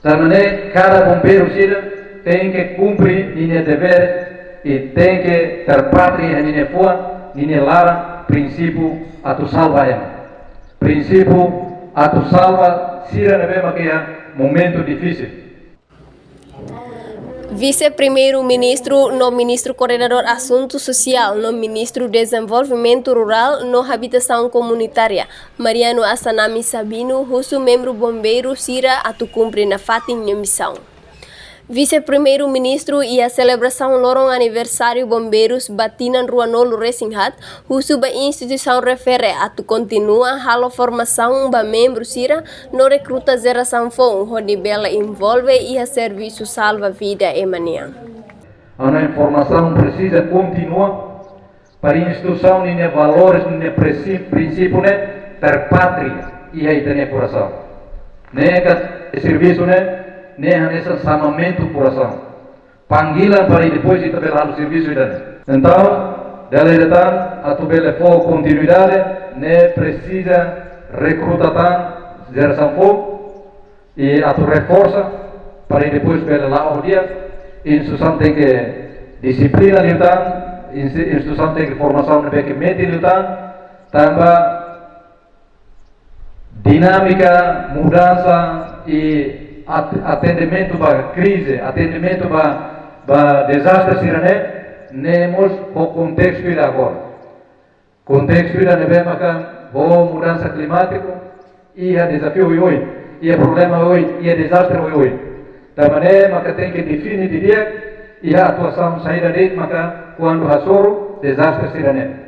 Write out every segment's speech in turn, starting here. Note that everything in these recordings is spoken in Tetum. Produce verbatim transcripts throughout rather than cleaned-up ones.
Tanba ne'e kada bombeiru sira tenke kumpre ninia dever i tenke terpatri iha ninia fuan, ninia laran, prinsípiu atu salva ema. Prinsípiu atu salva sira ne'ebé mak iha momentu difisil. Vise-Primeiru-Ministru no Ministru Koordenadór Asuntu Sosiál no Ministru Dezenvolvimentu Rurál no Habitasaun Komunitária, Mariano Assanami Sabino, husu membru bombeiru sira atu kumpre nafatin nia misaun. Vise-Primeiru-Ministru iha selebrasaun loron aniversáriu bombeirus ba tinan ruanulu resin haat, husu ba instituisaun refere atu kontinua halo formasaun ba membru sira no rekruta jerasaun foun hodi bele envolve iha servisu salva vida ema nian. Ha'u-nia formasaun presiza kontinua para instituisaun ninia valores, ninia prinsi-, prinsípiu ne'e terpatri iha ita-nia korasaun. Ne'e ka servisu ne'e, ne'e hanesan xamamentu korasaun. Panggilan para depois ita bele halo servisu ida-ne'e. Entaun, dala ida tan, atu bele fó kontinuidade, ne'e presiza rekruta tan jerasaun foun, i atu reforsa, para depois bele la'o di'ak, instituisaun tenke dixiplina liután, insti-, instituisaun tenke formasaun ne'ebé ke metin liután, tanba dinámika mudansa i at-, atendimentu ba krize, atendimentu ba, ba dezastre sira-ne'e, ne'e mós ho kontestu ida agora. Kontestu ida ne'ebé maka ho mudansa klimátiku, iha dezafiu oioin, iha problema oioin, iha dezastre oioin. Tanba ne'e maka tenke define didi'ak, iha atuasaun saida de'it maka kuandu hasoru dezastre sira-ne'e.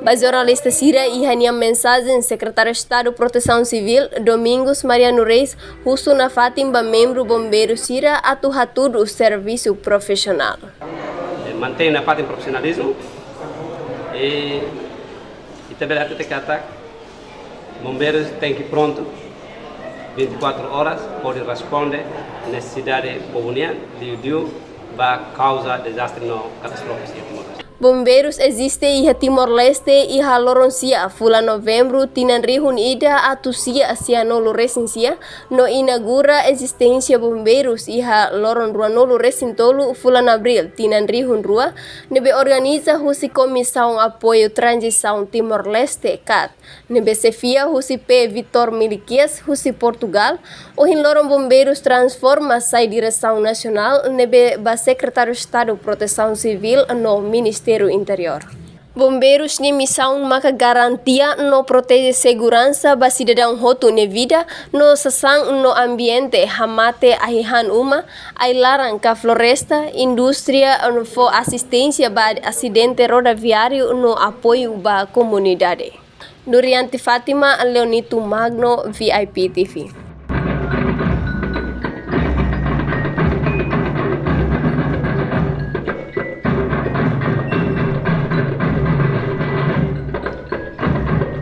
Ba jornalista sira iha nia mensajen, Sekretáriu Estadu Protesaun Sivíl, Domingos Mariano Reis, husu nafatin ba membru bombeiru sira atu hatudu servisu profisionál. Mantein nafatin profisionalizmu. I ita bele hatete katak bombeirus tenke prontu vinte e quatro horas, hodi responde nesesidade povu nian, liuliu ba kauza dezastre no katastrofe iha Timor-Leste. Bombeirus eziste iha Timor-Leste iha loron sia, fulan Novembru, tinan rihun ida atus sia sianulu resin sia, no inaugura ezisténsia bombeirus iha loron ruanulu resin tolu, fulan Abríl, tinan rihun rua, ne'ebé organiza husi Komisaun Apoiu Tranzisaun Timor-Leste, kat, ne'ebé xefia husi P. Victor Miliquias, husi Portugal. Ohin loron bombeirus transforma sai diresaun nasionál ne'ebé ba Sekretáriu Estadu Protesaun Sivíl no Ministériu Interiór. Bombeirus nia misaun maka garantia no proteje seguransa ba sidadaun hotu nia vida no sasán no ambiente, hamate ahi-han uma, ai-laran ka floresta, indústria, no fó asisténsia ba asidente rodoviáriu no apoiu ba komunidade. Nurianti Fátima, Leonito Magno, V I P T V.